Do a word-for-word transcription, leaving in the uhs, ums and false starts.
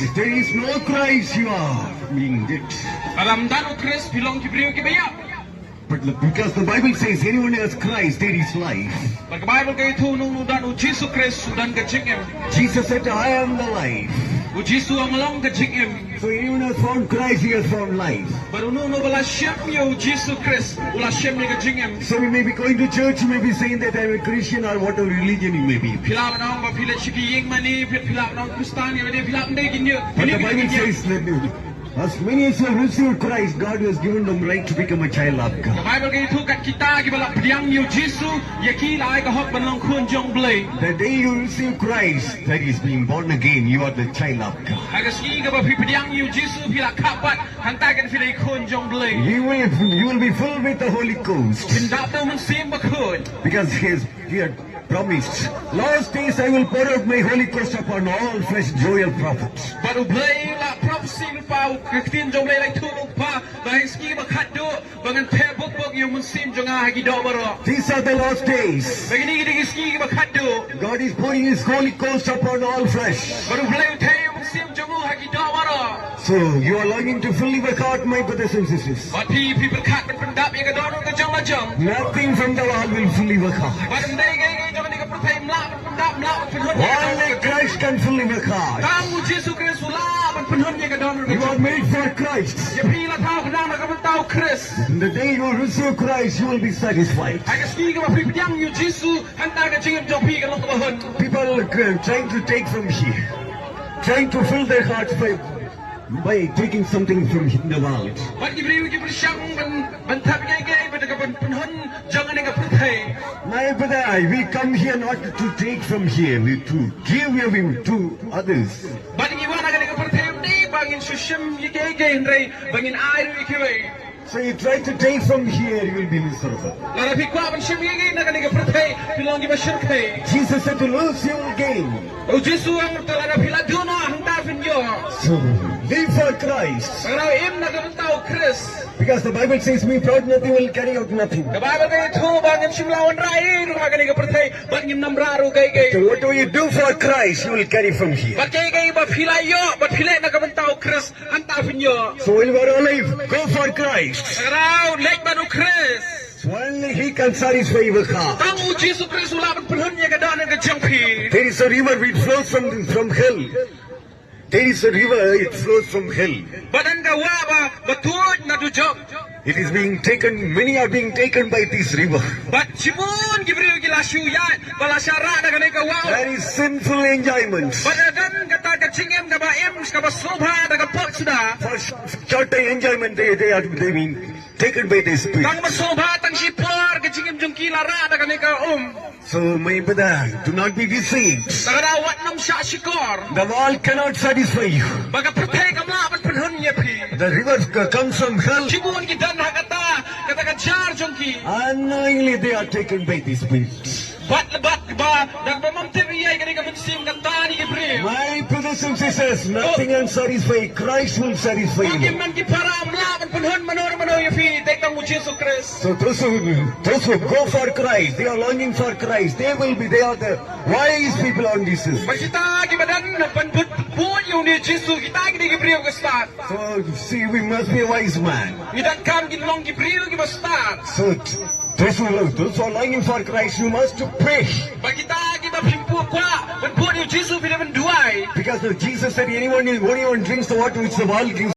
If there is no Christ, you are being dead. Lada ym don u Khrist, phi long ki briew kiba ïap. But the, because the Bible says, anyone who has Christ, there is life. Bad ka Baibl ka ïathuh, uno uno uba don u Jisu Khrist u don ka jingim. Jesus said, I am the life. U Jisu u ong, nga long ka jingim. So anyone who has found Christ, he has found life. Bad uno uno uba la shim ïa u Jisu Khrist u la shim ïa ka jingim. So you may be going to church, you may be saying that I'm a Christian or whatever religion you may be. Phi lah ban ong ba phi leit sha ki ïing mane, phi, phi lah ban ong Khristan ïa lade, phi lah ban dei ki ne. But the Bible says that as many as who have received Christ, God has given them right to become a child of God. Ka Baibl ka ïathuh, kat kita kiba la pdiang ïa u Jisu, ïa ki la ai ka hok ban long khun jong U Blei. The day you receive Christ, that is being born again, you are the child of God. Ha ka sngi kaba phi pdiang ïa u Jisu, phi la khap pat, hangta kan phi dei khun jong U Blei. You will, you will be filled with the Holy Ghost. Phin dap da u Mynsiem Bakhuid. Because he has, he had promised, last days I will pour out my Holy Ghost upon all flesh, Joel prophet. Bad U Blei u la prophecy lypa, ka ktien jong U Blei la ïathuh lypa, ba ha ki sngi ba khatduh, ba ngan theh buk buk ïa u Mynsiem jong nga ha ki doh baroh. These are the last days. Ba kine ki dei ki sngi kiba khatduh. God is pouring his Holy Ghost upon all flesh. Bad U Blei u theh ïa u Mynsiem jong u ha ki doh baroh. So you are longing to fill your heart, my brothers and sisters. Bad phi, phi pyrkhat ban pyndap ïa ka dohnud ka jong la jong. Nothing from the world will fill your heart. Bad ym dei kaei kaei jong kane ka pyrthei ym lah ban pyndap, ym lah ban pynhun ïa ka dohnud. Only Christ can fill your heart. Tang u Jisu Khrist u lah ban pynhun ïa ka dohnud ka jong. You are made for Christ. Ïa phi la thaw khnang na ka bynta u Khrist. The day you receive Christ, you will be satisfied. Ha ka sngi kaba phi pdiang ïa u Jisu, hangta ka jingim jong phi kan long kaba hun. People are trying to take from here, trying to fill their hearts by, by taking something from the world. Bad ki briew ki pyrshang ban, ban thep ïa kiei kiei bad ka ban pynhun jong kane ka pyrthei. My brother, we come here not to take from here, we to give away to others. Bad ngi wan ha kane ka pyrthei ym dei ba ngin shu shim ïa kiei kiei, hynrei ba ngin ai ruh ïa kiwei. So you try to take from here, you will be miserable. Lada phi kwah ban shim ïa kiei na kane ka pyrthei, phin long kiba shyrkhei. Jesus said, to lose you will gain. U Jisu u ong, te lada phi la duh noh, hangta phin ïoh. So live for Christ. Te kynmaw, im na ka bynta u Khrist. Because the Bible says, we brought nothing, will carry out nothing. Ka Baibl ka ïathuh ba ngim shym la wanrah ei ei ruh ha kane ka pyrthei, bad ngim nang rah ruh kaei kaei. So whatever you do for Christ, you will carry from here. Bad kaei kaei ba phi la ïoh, bad phi leh na ka bynta u Khrist, hangta phin ïoh. So while you are alive, go for Christ. Te kynmaw, leit bad u Khrist. So only he can satisfy your heart. Tang u Jisu Khrist u lah ban pynhun ïa ka dohnud ka jong phi. There is a river which flows from, from hell. There is a river, it flows from hell. Bad don ka wah ba, ba tuid na dujok. It is being taken, many are being taken by this river. Bad shibun ki briew ki la shu ïaid, ba la shah rah da kane ka wah. There is sinful enjoyment. Bad don kata ka jingim kaba im, kaba sngewbha da ka pop suda. For sh-, short time enjoyment, they, they are, they being taken by the spirit. Tang ba sngewbha tang shipor ka jingim jong ki la rah da kane ka um. So my brother, do not be deceived. Te kynmaw, wat nym shah shukor. The world cannot satisfy you. Ba ka pyrthei kam lah ban pynhun ïa phi. The river c-, comes from hell. Shibun ki don ha kata, kata ka jar jong ki. Unknowingly they are taken by the spirit. Bad, bad ba, da kaba ym tip ei ei kane ka mynsiem ka tan ïa ki briew. My brothers and sisters, nothing can satisfy. Christ will satisfy you. Ki man ki para ym lah ban pynhun mano mano ïa phi, dei tang u Jisu Khrist. So those who, those who go for Christ, they are longing for Christ, they will be, they are the wise people on this earth. Bad kita kiba don ban bud bud ïa une u Jisu, kita ki dei ki briew ka stad. So see, we must be a wise man. Ngi donkam ngin long ki briew kiba stad. So t-, those who, those who are longing for Christ, you must pray. Bad kita kiba phim kwah ban bud ïa u Jisu, phi dei ban duwai. Because the Jesus said, anyone, anyone drinks the water which the world gives,